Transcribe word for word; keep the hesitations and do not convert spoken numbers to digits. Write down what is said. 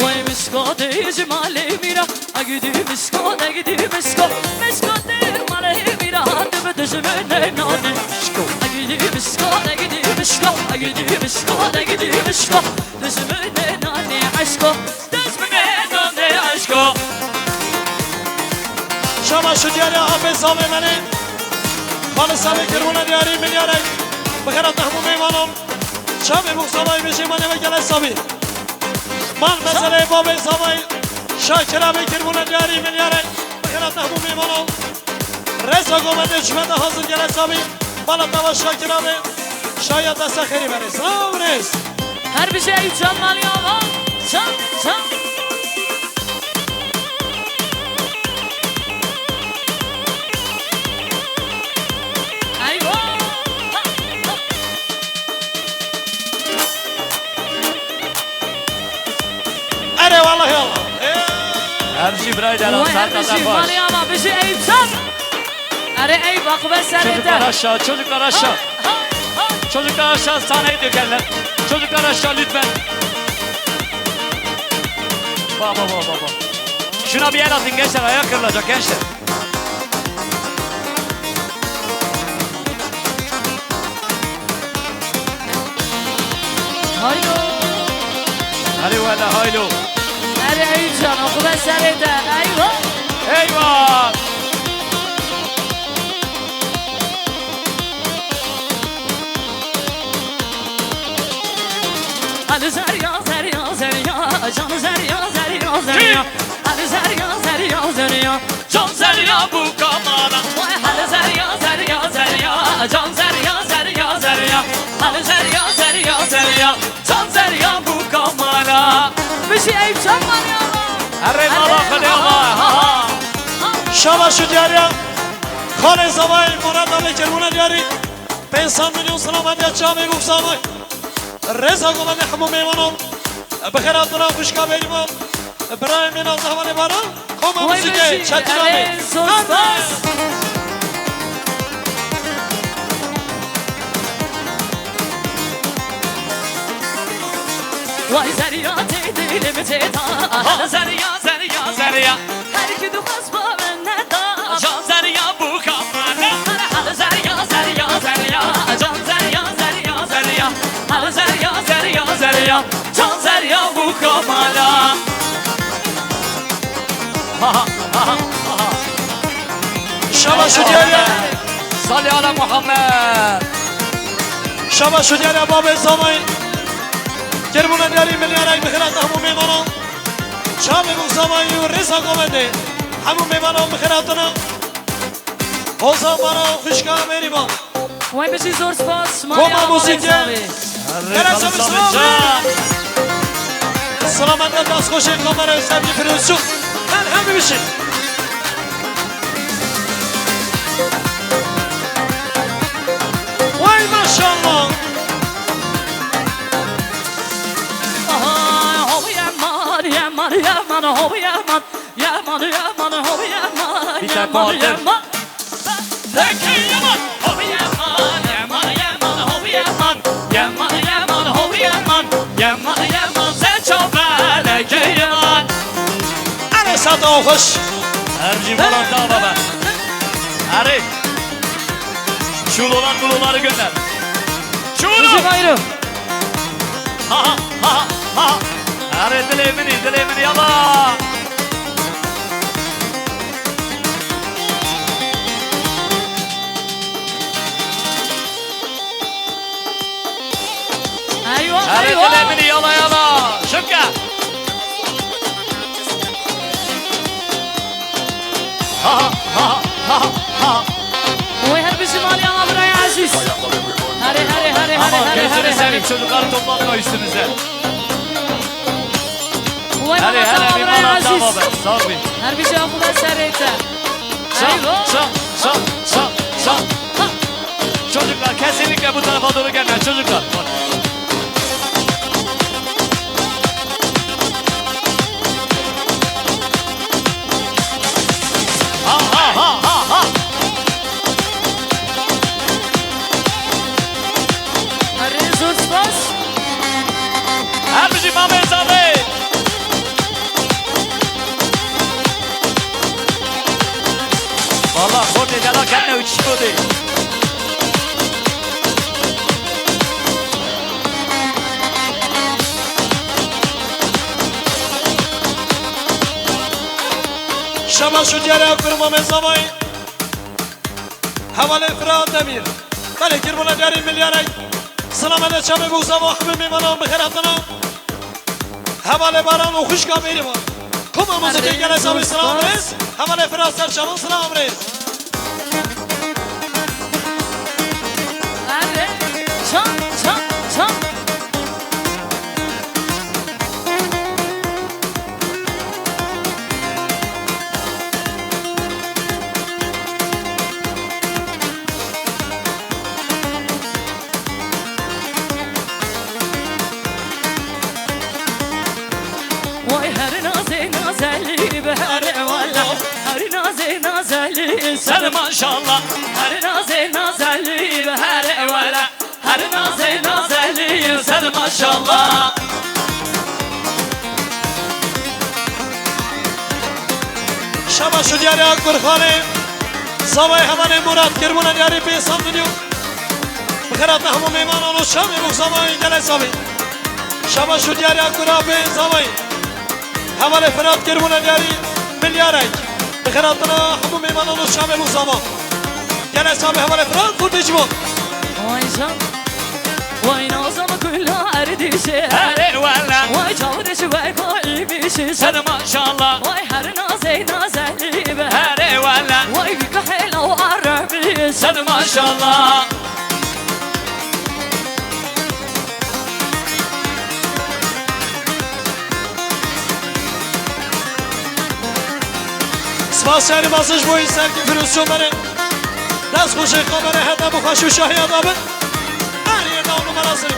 Wey mişko dê ji malê mîra, agidî mişko, degidî mişko, mişko dê malê mîra, dibi dijminê nanê. Agidî mişko, degidî mişko, agidî mişko, degidî mişko, dijminê nanê eşko, dijminê nanê eşko. Şaba şu diyarê apê savê menê. Xalis savê kirbûne diyarî milyarek. Bi xerat nehmû mêvanon. Çavê bû savayî bêjê manê ve gele savî. Man meseleyê babê savayî Şakir abê kirbûne diyarî milyarek. Bi xerat nehmû mêvanon. Reza Gomendê çimeta hazir gele savî. Bala tava Şakir abê. Şaya desta xêrî berê. Sağ ol rêz. Her bijî Eyüp Canmali ava. Can, can. Eyvah. Erê vallahi Allah. Ê! Em jî birayê de Vay, saeta te xweş. Malê ama bijî Eyüp Can. Erê Eyüp, akıbe serê te. Çocuklar aşağı, çocuklar aşağı. Ha, ha, ha. Çocuklar aşağı, sahneyi dökerler. Çocuklar aşağı lütfen. Bak, bak, bak, bak, bak. Şuna bir el atın gençler, ayak kırılacak gençler. Haylo. Erê wele haylo. Erê Eyüp Can, akıbe serê te. Eyvah. Eyvah. Hadi zerya, zerya, zerya, can zerya, zerya, zerya. Hadi zerya, zerya, zerya, can zerya bu kamana. Hadi zerya, zerya, zerya, can zerya, zerya, zerya. Hadi zerya, zerya, zerya, can zerya bu kamana. Bijî Eyüp Can var ya. Erê mala xwedê Allah. Ha, ha. Şabaş û diyariya. Xalê zavayê Murat Alê Kermûna diyarî. Pênc sed milyon selametiya çavê Bûk Zavay. Rêza govendê hemû mêvanan. Bi xêr hatina xwişka Bêrîvan. Birayê min a Zehwanê Baran. Koma muzîkê Çetin Amê. Zor spas. Vay zerya tê dilê min tê da. Ha. Zerya, zerya, zerya. Her ki dixwaz ba min neda. Can zerya bu kamana. Hal zerya, zerya, zerya. Can zerya, zerya, zerya. Hal zerya, zerya, zerya. Can zerya bu kamana. Ha, ha, ha, ha, ha. Şabaş û diyariya. Salli ala Muhammed. Şabaş û diyariya babê Zavay. Kermûna diyarî milyara bi xêr hatina hemû mêvanan. Çavê Bûk Zavay û rêza govendê. Hemû mêvanan bi xêr hatina. Hozan Baran, xwişka Bêrîvan. Wey bijî zor spas. Koma muzîkê. Kerem Samî, selam. Selamet, dest xweşê kamera Hüseyin Firuzçuk. Her hemî bijî. Wey maşallah. Aha, ho yeman, yeman, yeman, ho yeman. Yeman, yeman, ho yeman, yeman, yeman. Zeki yeman, ho yeman, yeman, yeman, ho yeman. Yeman, yeman, ho yeman, yeman, yeman, se çaveleke yeman. Erê sata xweş. Her cî falan da baba. Erê. Çulolar muloları gönder. Çulol. Bizi gayrı. Ha, ha, ha, ha. Erê dilê min î, dilê min î, yala. Eyvah, erê eyvah. Dilê min î, yala, yala. Şibke. Ha, ha, ha, ha, ha. Oy, her bijî malê ama birayê ezîz. Hare, hare, hare, hare, hare, hare, hare. Ama gözünü seveyim, çocukları toplatma üstümüze. Oy, hare, hare, bir manat daha var. Sağ ol. Her bijî Xuda serê te. Çal, eyvah. Çal, çal, çal, çal. Ha. Çocuklar, kesinlikle bu tarafa doğru gelmeyin çocuklar. Ha, ha, ha, ha, ha. Erê, zor spas. Her bijî mamê zavê. Valla xortê dela ketine û çişko dê. Şabaş û diyare ev kurma me zavayê. Hevalê Firat Demîr. Belê kirbûna diyarî milyarek. Silamete çavê Bûk Zava, hemî mêvanan bi xêr hatina. Hevalê Baran û xwişka Bêrîvan. Koma muzîkê gele zavê silam rêz. Hevalê Firat Serçavan silam rêz. Erê, çan, çan, çan. Vay her nazê nazelî. Bi herê wele, her nazê nazelî, sed maşallah. Her nazê nazelî, bi herê wele, her nazê nazelî, sed maşallah. Şabaş û diyarê Akburxanê, zavayê hevalê Murat, kirbûna diyarê pê sed milyon. Bi xêr hatin hemû mêvanan û çavê bo zavayê gelek zavê. Şabaş û diyarê Akur apê zavayê. Hevalê Firat kirbûna diyarî milyarek. Bi xêr hatina hemû mêvanan û çavê bo zava. Gelek çavê hevalê Firat xurtê ciwan. Vay can, vay nazama kula erdişi. Herê wele. Vay çavreşi vay kaîmişi. Sed maşallah. Vay her nazey nazelî be. Herê wele. Vay bir kahela û arabî. Sed maşallah. Spas şerî basış bo serkî Firuz Şomerê. Dest xweşê xabere heta bi xweş û şahiya da bin. Her yerde onu bana sırrı.